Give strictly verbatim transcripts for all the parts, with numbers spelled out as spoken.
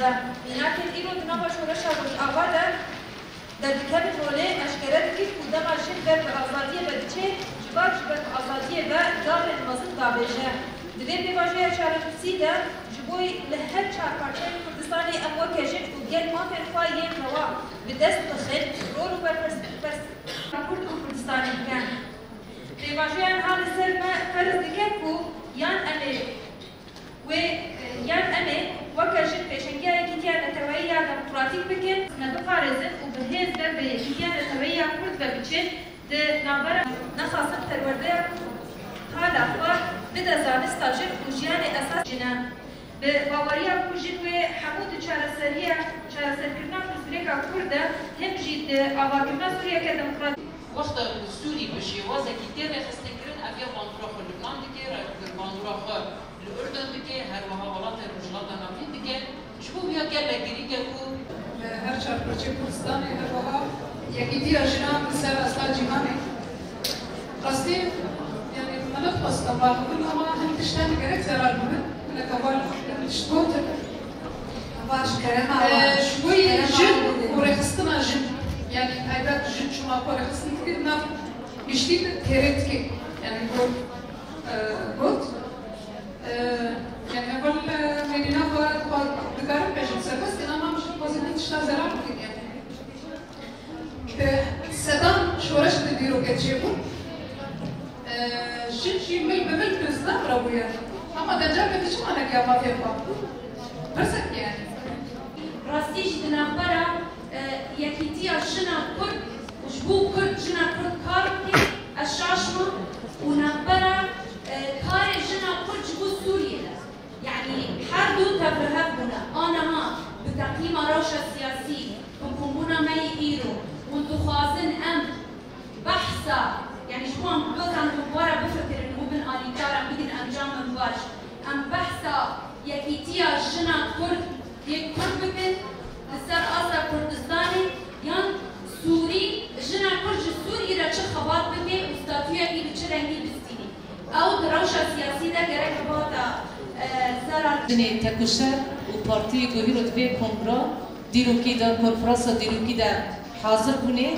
De mînakên îro di nava şoreşa Rojava de derdikevin holê eşkere dikir ku dema jin ber bi azadiyê ve diçê, civar ji ber bi azadiyê ve gavên mezin davêje. Di vê pêvajoya çarenûsî de ji bo li her çar parçeyên Kurdistanê em weke jin û gel mafên xwe yên rewa bi dest bixin, rol û berpers-, pers-, Kurd û Kurdistanê bikin. Pêvajoya niha li ser me ferz dike ku yan em ê wê, e, yan em ê weke jin pêşengiya yekîtiya neteweyî ya demokratîk bikin, me biparêzin û bi hêz ber bi yekîtiya neteweyî ya Kurd ve biçin, di navbera nexasin perwerdeya Kurd qala xwe bide zanista jin û jiyanê esas jin e. Bi baweriya ku jin wê hemû di çareseriya, çareserkirina pirsgirêka Kurd de, him jî di avakirina Sûriyeke demokratîk. Wexta ku Sûrî bi şêwazekî tê rêxistinkirin, ev ya bandora xwe Lubnan dike, re-, bandora xwe li Urdun dike, her wiha welatê Rojhilata Navîn dike. Ji bo vîya gelek girîng e ku Li her çar parçeyê Kurdistanê her wiha yekîtiya jinan li ser asta cîhanê. Rastî, yanî, min nexwest em raxivin, ama hin tiştan gerek zerar bibin. Hinek heval hin tişt gotin. Baş, kerema Ee, wan. Ji bo yê Kerema jin wan bidin. Û rêxistina jin, yanî, taybet jin çima xwe rêxistin dike, nav giştî de têrê dike. Yanî, got, e, got, e, yanî, heval, e, mêrîna xwe, xwe dikarin bêjin serbest, ina mam jin xwezin hin tiştan zerar bikin, yanî. Bi sedan şoreş di dîrokê çêbû. Ee, jin jî mil bi mil bi zilam re bûye. Ama dencavê di çima negiha mafê xwe? Pirsek yani. Rastî jî di navbera, e, yekîtiya jina Kurd û ji bo Kurd, jina Kurd kar bike, ez şaş me û navbera, e, karê jina Kurd ji bo Sûriyê de. Yanî her du tevlihev bûne. A niha bi teqîma rewşa siyasî, bi kombûna me yê îro, hûn dixwazin em behsa, yanî ji bo em bibezan ku were bifikirin û bin alîkar, em bigin encamên baş. Em behsa yekîtiya jina Kurd yê Kurd bikin li ser asta Kurdistanê, yan Sûrî, jina Kurd ji Sûrî re çi xebat bike û statûya wî bi çi rengî bistînî? Ew di rewşa siyasî de gerek bihata, e, ser a Jinê Tekoşer û partiyê ku hîro di vê kongra dîrokî de, konferansa dîrokî de hazir bûnê,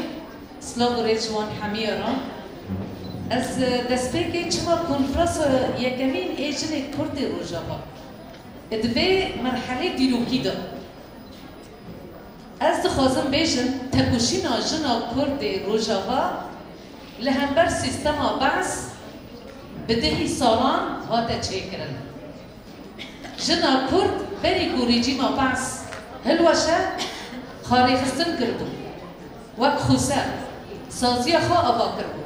silav û rêz ji wan hemî re. Ez, e, destpêkê çima konferansa yekemîn ê jinê Kurd ê Rojava, e, di vê merhelê dîrokî de, ez dixwazim bêjim, tekoşîna jina Kurd ê Rojava li hember sîstema Be's bi dehî salan hate çêkirin. Jina Kurd berî ku rejîma Be's hilweşe, xwe rêxistin kiribû. Wek xwese, saziya xwe ava kiribû.